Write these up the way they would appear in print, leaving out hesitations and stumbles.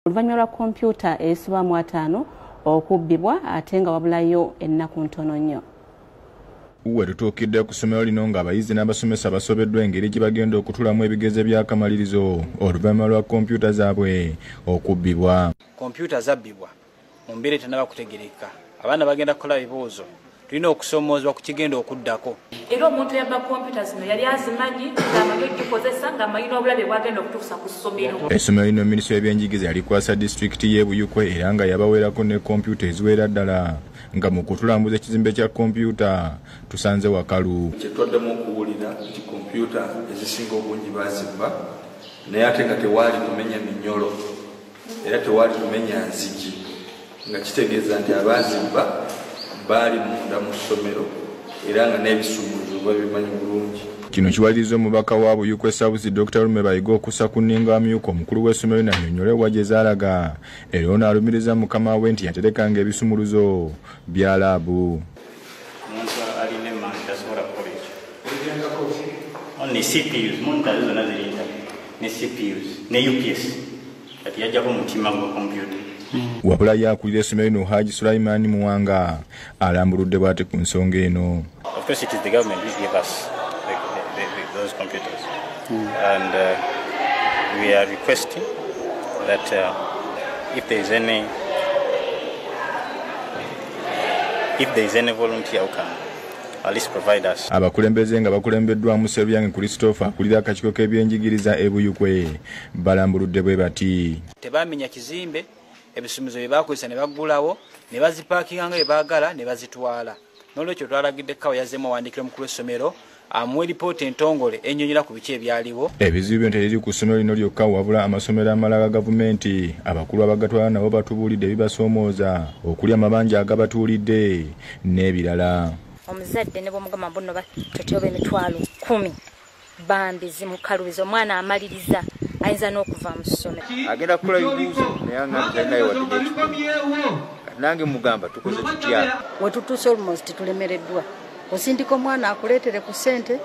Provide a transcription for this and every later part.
Oluvannyuma lwa kompyuta ezisoba mu 50 okubbibwa ate nga wabulayo ennaku ntono nnyo. We tutuukidde ku ssomero lino ng'abayizi n'abasomesa basobeddwa engeri gye bagenda okutulamu ebigezo eby'akamalirizo oluvannyuma lwa kompyuta zaabwe okubbibwa. Kompyuta zabbibwa mu mbeera etannaba kutegerekeka. Abaana bagenda kukola bibuuzo, tulina okusoomoozebwa ku kigenda okuddako. Era omuntu eyabba kompyuta zino yali azimanyi, ng'amanyi okugikozesa, ng'amanyi n'obulabe bw'agenda okutuusa ku ssomero. Essomero lino minisitule y'ebyenjigiriza yalikwasa disitulikiti y'e Buyikwe era nga yabaweerako ne kompyuta eziwera ddala, nga mu kutulambuza ekizimbe kya kompyuta tusanze wakalu. Kyetwaddemu okuwulira nti kompyuta ezisinga obungi baazibba, naye ate nga tewaali kumenya minyolo era tewaali kumenya nzigi, nga kitegeeza nti abaazibba baali munda mu ssomero era nga n'ebisumuluzo babimanyi bulungi. Kino kiwaliriza omubaka wa Buyikwe South Dr. Lume Bayiga okussa ku nninga amyuka omukulu w'essomero n'annyonnyola ewa gye zaalaga, era ono alumiriza mukama we nti yaterekanga ebisumuluzo bya laabu. Omuntu alina emaani tasobola kukola ekyo. Ne CPUs, monitors zonna ziri intact, ne CPUs, ne UPS. Kati yajjako omutima gwa kompyuta. Wabula ye akulira essomero lino Haji Sulaiman Muwanga alambuludde bw'ati ku nsonga eno. Of course it is the government which gave us those computers. And we are requesting that if there is any volunteer who can at least provide us. Abakulembeze nga bakulembeddwamu Sserubyange Christopher akulira akakiiko k'ebyenjigiriza e Buyikwe balambuludde bwe bati. Tebamenya kizimbe, ebisumizo bye bakozesa ne baggulawo ne bazipaakinga nga bye baagala ne bazitwala. N'olwekyo twalagidde Kawo yazzeemu awandiikira omukulu w'essomero amuwe lipoota entongole ennyonnyola ku biki ebyaliwo. Ebizibu bino teriri ku ssomero lino lyokka, wabula amasomero amalala ga gavumenti abakulu abagatwala nabo batubuulidde ebibasoomooza okuli amabanja agabatuulidde n'ebirala. Omuzadde ne bw'omugamba mbu nno totyoba emitwalo 10 bambi zimukalubiza, omwana amaliriza ayinza n'okuva mu ssomero. Agenda kukola ebibuuzo naye nga talinayo wadde n'ekikumi. Nange mugamba tukoze tutya? We tutuuse almost tulemereddwa. Osindika omwana akuleetere ku ssente,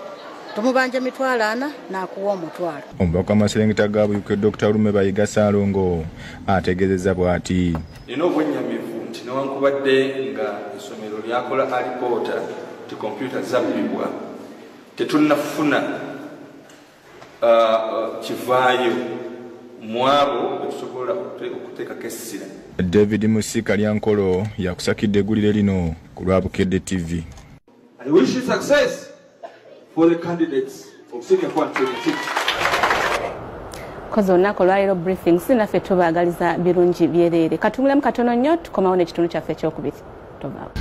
tumubanja 400 n'akuwa 10,000. Omubaka w'amaserengeta ga Buyikwe Dr. Lume Bayiga Ssaalongo ategeezezza bw'ati. Nina obwennyamivu nti newankubadde nga essomero lyakola alipoota nti kompyuta zabbibwa, tetunnafuna kivaayo mu abo betusobola okuteekako essira. David Musika Lyankolo yakusakidde eggulire lino ku lwa Bukedde TV. I wish you success for the candidates of senior 4 and senior 6. Kozi olunaku olwaleero briefing si naffe tubaagaliza birungi byereere. Katumulemu katono nnyo tukomawo n'ekitundu kyaffe ekyokubiri. Tovaako.